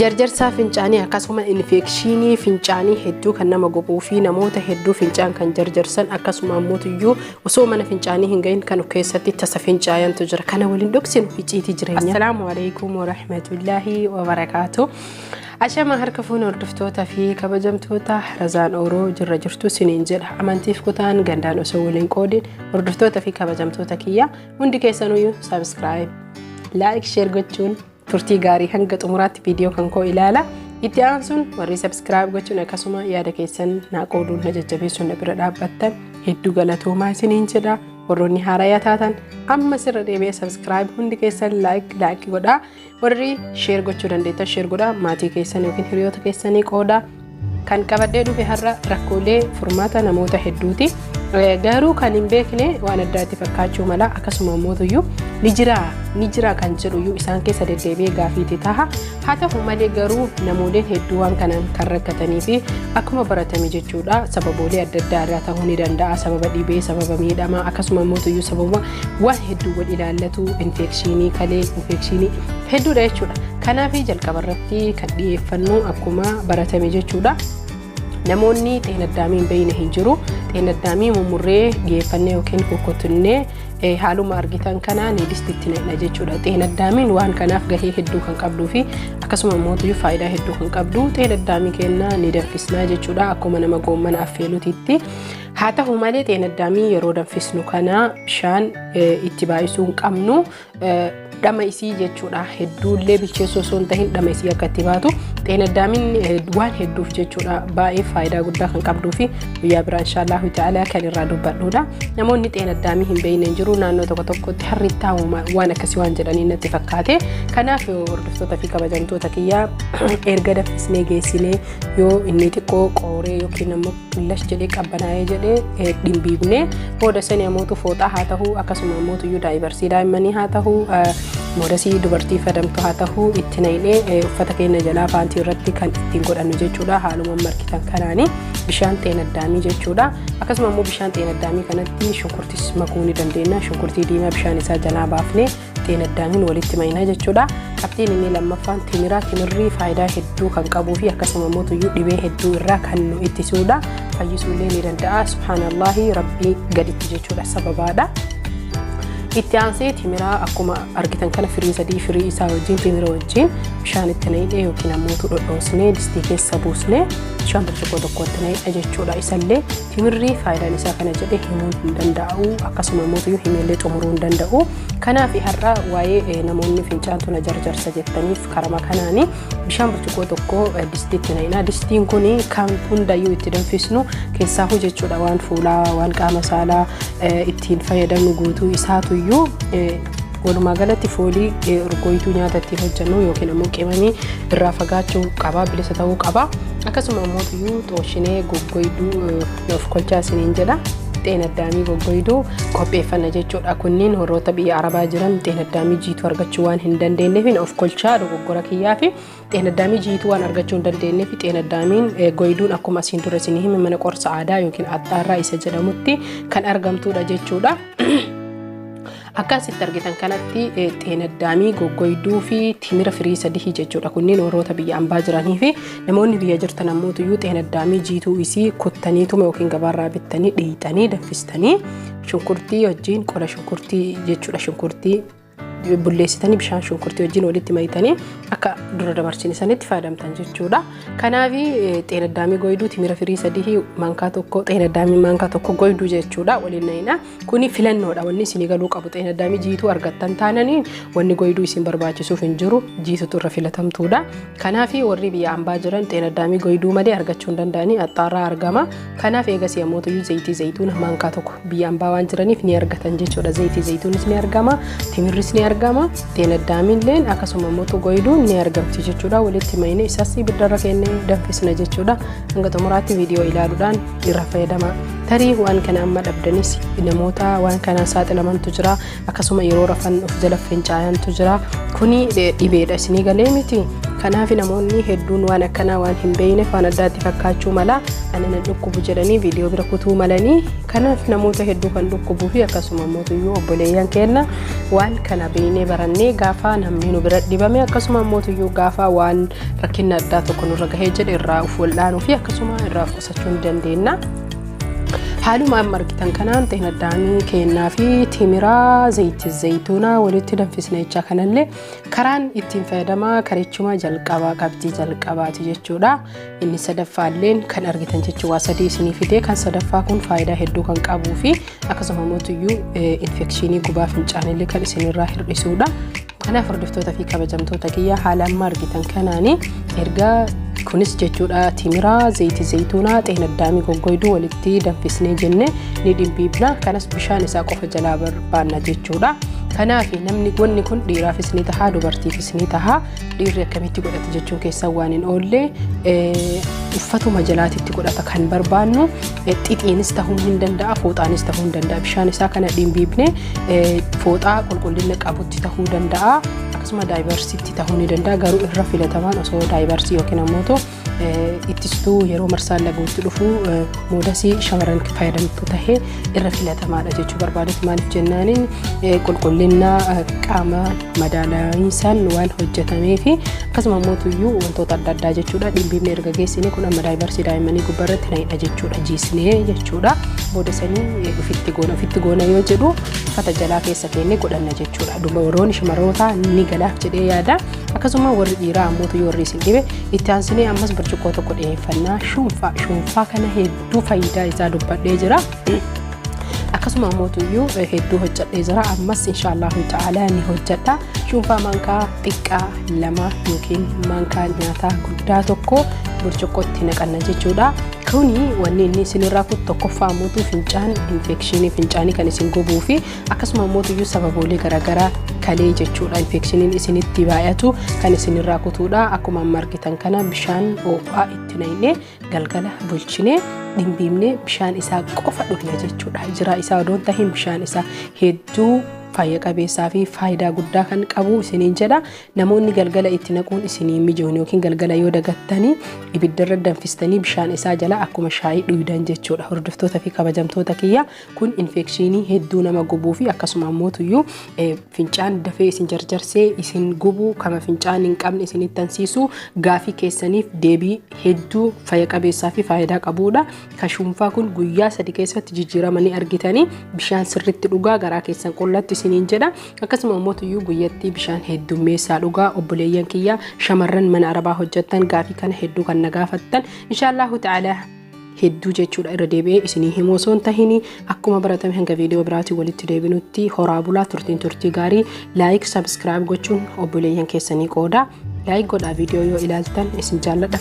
Jarjarsaa fincaanii akkasuma infekshinii fincaanii hedduu kan nama gubuu fi namoota hedduu fincaan kan jarjarsan akkasuma ammoo osoo mana fincaanii hin gahin kan of keessatti tasa fincaayantu jira. Kana waliin dhoksinu icciitii jireenya. Assalaamu alaikum warahmatullaahi wabarakaatu. Ashama harka fuuna hordoftoota fi kabajamtoota Razaan Ooroo jirra jirtu siniin jedha. Amantiif kutaan gandaan osoo waliin qoodin hordoftoota fi kabajamtoota kiyya hundi keessanuyyuu subscribe, like, share gochuun turtii gaarii hanga xumuraatti viidiyoo kan koo ilaala. Itti aansuun warri subscribe gochuun akkasuma yaada keessan naa qooduun na jajjabeessuun na bira dhaabbattan hedduu galatoomaa isiniin jedha. Warroonni haaraya taatan amma sirra deebi'ee subscribe hundi keessan like like godhaa. Warri share gochuu dandeettan share godhaa, maatii keessan yookiin hiriyoota keessanii qoodaa. Kan qabadhee dhufe har'a rakkoolee furmaata namoota hedduuti. Garuu kan hin beekne waan addaatti fakkaachuu mala, akkasuma immoo ni jira ni jira kan jedhuyyuu isaan keessa deddeebi'ee gaafiitti taha. Haa ta'u malee garuu namooleen hedduu waan kanaan kan rakkatanii fi akkuma baratame jechuudha, sababoolee adda addaa irraa ta'uu ni danda'a. Sababa dhibee, sababa miidhamaa, akkasuma immoo sababa waan hedduu wal ilaallatu, infekshinii kalee, infekshinii hedduudha jechuudha. Kanaaf jalqaba irratti kan dhiyeeffannu akkuma baratame jechuudha. Namoonni xeenaddaamii hin beekne hin jiru. Xeenaddaamii mummurree dhiyeeffannee yookiin kukkutunnee haaluma argitan kanaan distitti naqna jechuudha. Xeenaddaamiin waan kanaaf gahee hedduu kan qabduu fi akkasuma immoo faayidaa hedduu kan qabdu xeenaddaamii kennaa ni danfisnaa jechuudha, akkuma nama goommana affeelutiitti. Haa ta'u malee xeenaddaamii yeroo danfisnu kana bishaan itti baay'isuu hin qabnu. Dhama isii jechuudha, hedduullee bilcheessuu osoo hin tahin dhama isii akka itti baatu. Xeenaddaamiin waan hedduuf jechuudha baay'ee faayidaa guddaa kan qabduu fi guyyaa biraa inshaallahu ta'ala kan irraa dubbadhuudha. Namoonni xeenaddaamii hin beekne hin jiru. Naannoo tokko tokkotti harrittaa waan akkasii waan jedhanii natti fakkaate. Kanaaf hordoftoota fi kabajamtoota kiyyaa, erga danfisnee geessinee yoo inni xiqqoo qooree yookiin immoo lash jedhee qabbanaa'ee jedhee dhimbiibnee booda sani ammoo fooxaa haa ta'uu, akkasuma ammoo daayibarsii daa'immanii haa ta'uu, moodasii dubartii fadamtu haa ta'uu, itti naqnee uffata keenya jalaa paantii irratti kan ittiin godhannu jechuudha. Haaluma markitan kanaanii bishaan xeenaddaamii jechuudha. Akkasuma immoo bishaan xeenaddaamii kanatti shunkurtis makuu ni dandeenya. Shunkurtii diimaa bishaan isaa jalaa baafnee xeenaddaamiin walitti makna jechuudha. Qabxiin inni lammaffaan timira. Timirri faayidaa hedduu kan qabuu fi akkasuma immoo tuyyuu dhibee hedduu irraa kan nu ittisuudha. Fayyisuullee ni danda'a. Subhaanallahi, rabbii gaditti jechuudha sababaadha. Itti aansee timira akkuma argitan kana firii sadii firii isaa wajjin, timira wajjin bishaan itti naqnee yookiin ammoo dhodhoosnee distii keessa buusnee bishaan burcuqqoo tokkotti naqna jechuudha. Isallee timirri faayidaan isaa kana jedhee himuu hin danda'u, akkasuma immoo himeellee xumuruu hin danda'u. Kanaaf har'a waa'ee namoonni fincaantu na jarjarsa jettaniif karama kanaani bishaan burcuqqoo tokko distiitti naqna. Distiin kun kan hundayyuu itti danfisnu keessaafuu jechuudha, waan fuulaa, waan qaama saalaa ittiin fayyadamnu guutuu isaatuyyuu, walumaa galatti foolii urgooyituu nyaata ittiin hojjennu yookiin ammoo qimamii irraa fagaachuu qaba, bilisa ta'uu qaba. Akkasuma immoo xooshinee goggoyduu of kolchaa isiniin jedha. Xeenaddaamii goggoyduu qopheeffanna jechuudha. Kunniin warroota biyya Arabaa jiran xeenaddaamii jiituu argachuu waan hin dandeenyeef of kolchaa, dogoggora kiyyaa fi xeenaddaamii jiituu waan argachuu hin dandeenyeef xeenaddaamiin goyduun akkuma asiin dura isinii hime mana qorsa aadaa yookiin axxaarraa isa jedhamutti kan argamtudha jechuudha. Akka asitti argitan kanatti xeenaddaamii goggoyduu fi timira firii sadii jechuudha. Kunneen warroota biyya ambaa jiranii fi namoonni biyya jirtan ammoo xeenaddaamii jiituu isii kuttaniituma yookiin gabaarraa bittanii dhiixanii danfistanii shunkurtii wajjin, qola shunkurtii jechuudha, shunkurtii bulleessitanii bishaan shunkurtii wajjin walitti makitanii akka dura dabarsine sanitti fayyadamtan jechuudha. Kanaaf xeenaddaamii goyduu, timira firii sadii maankaa tokko, xeenaddaamii maankaa tokko goyduu jechuudha waliin naqina. Kuni filannoodha, wanni isin galuu qabu xeenaddaamii jiituu argattan taananiin wanni goyduu isin barbaachisuuf hin jiru, jiitutu irra filatamtuudha. Kanaaf warri biyya ambaa jiran xeenaddaamii goyduu malee argachuu hin danda'anii, axxaarraa argama. Kanaaf eegas yommuu ta'u zayitii zayituun maankaa tokko, biyya ambaa waan jiraniif ni argatan jechuudha. Zayitii zayituunis ni argama, timirris ni argama, xeenaddaamiilleen akkasuma immoo goyduun ni argamti jechuudha. Walitti maknee isas ibiddarra kennee danfisna jechuudha. Hanga xumuraatti viidiyoo ilaaluudhaan irraa fayyadama. Tarii waan kana amma dhabdanis namoota waan kanaan saaxilamantu jira. Akkasuma yeroo rafan of jala fincaayantu jira. Kuni dhibeedha, isinii galee miti? Kanaaf namoonni hedduun waan akkanaa waan hin beekneef waan addaatti fakkaachuu mala, ana nan dhukkubu jedhanii viidiyoo bira kutuu malanii. Kanaaf namoota hedduu kan dhukkubuu fi akkasuma mootuyyuu obboleeyyan keenya waan kana beeknee barannee gaafa namni nu bira dhibame, akkasuma mootuyyuu gaafa waan rakkinna addaa tokko nurra gahee jedhe irraa of wal'aanuu fi akkasuma irraa of qusachuu ni dandeenya. Haaluma amma argitan kanaan xeenaddaamii kennaa fi timiraa zayitii zayituunaa walitti danfisna jechaa, kanallee karaan ittiin fayyadamaa karichuma jalqabaa qabxii jalqabaati jechuudha. Inni sadaffaalleen kan argitan jechuun waa sadii isinii fidee, kan sadaffaa kun faayidaa hedduu kan qabuu fi akkasuma mootuyyuu infekshinii gubaa fincaanillee kan isinirraa hir'isuudha. Kanaaf hordoftoota fi kabajamtoota kiyya, haala amma argitan kanaani erga kunis jechuudha timiraa, zayitii zayituunaa, xeenaddaamii goggoyduu walitti danfisnee jenne ni dhimbiibna. Kanas bishaan isaa qofa jalaa barbaanna jechuudha. Kanaaf namni wanni kun dhiiraafis ni tahaa, dubartiifis ni tahaa. Dhiirri akkamitti godhata jechuun keessan waan hin oolle, uffatuma jalaatitti godhata kan barbaannu, xixiinis tahuu hin danda'a, fooxaanis tahuu hin danda'a. Bishaan isaa kana dhimbiibne fooxaa qulqullina qabutti tahuu danda'a, akkasuma daayibarsiitti tahuu ni danda'a. Garuu irra filatamaan osoo daayibarsii yookiin ammoo ittistuu yeroo marsaan laguutti dhufu moodasii shamarran fayyadamtu tahee irra filatamaadha jechuu barbaadetti. Maaliif jennaaniin qulqullina qaama madaalawiinsaan waan hojjetamee fi akkasuma mootuyyuu wantoota adda addaa jechuudha. Dhimbiibne erga geessine, kun amma daayibarsii daa'immanii gubbaarratti na'idha jechuudha, jiisnee jechuudha. Booda sanii ofitti goona. Ofitti goona yoo jedhu uffata jalaa keessa keennee godhanna jechuudha. Dubaroonni shamarroota ni galaaf jedhee yaada. Akkasuma warri dhiiraa ammoo warri isin dhibe, itti aansinee ammas burcuqqoo tokko dhiyeeffannaa shuunfaa. Shuunfaa kana hedduu faayidaa isaa dubbadhee jira. Akkasuma mootuyyuu hedduu hojjedhee jira, ammas inshaallahu ta'ala ni hojjedha. Shuunfaa maankaa xiqqaa 2 yookiin maankaa nyaataa guddaa 1 burcuqqootti naqanna jechuudha. Kuni wanni inni isinirraa kutu tokkoffaa mootuu fincaan infekshinii fincaanii kan isin gubuu fi akkasuma mootuyyuu sababoolee garaagaraa kalee jechuudha infekshiniin isinitti baay'atu kan isinirraa kutuudha. Akkuma amma argitan kana bishaan ho'aa itti naqnee galgala bulchinee dhimbiibnee bishaan isaa qofa dhugna jechuudha. Jira isaa odoon tahin bishaan isaa hedduu fayya qabeessaa fi faayidaa guddaa kan qabu isiniin jedha. Namoonni galgala itti naquun isinii mijoon yookiin galgala yoo dagattanii ibiddarra danfistanii bishaan isaa jala akkuma shaayii dhugdan jechuudha. Hordoftoota fi kabajamtoota kiyya, kun infekshinii hedduu nama gubuu fi akkasuma ammoo fincaan dafee isin jarjarsee isin gubuu, kama fincaan hin qabne isinitti tansiisu, gaafii keessaniif deebii hedduu fayya qabeessaa fi faayidaa qabudha. Ka shuunfaa kun guyyaa 3 keessatti jijjiirama ni argitanii. Bishaan sirritti dhugaa, garaa keessan qullatti isiniin jedha. Akkasuma ammoo guyyatti bishaan heddummeessaa dhugaa. Obboleeyyan kiyya shamarran mana arabaa hojjettan, gaafii kana hedduu kan na gaafattan, inshaallahu ta'ala hedduu jechuudha irra deebi'ee isinii himuu osoo hin tahini, akkuma baratame hanga viidiyoo biraatiin walitti deebinutti horaa bulaa, turtiin turtii gaarii. Like, subscribe gochuun obboleeyyan keessanii qooda. Like godhaa viidiyoo yoo ilaaltan. Isin jaalladha.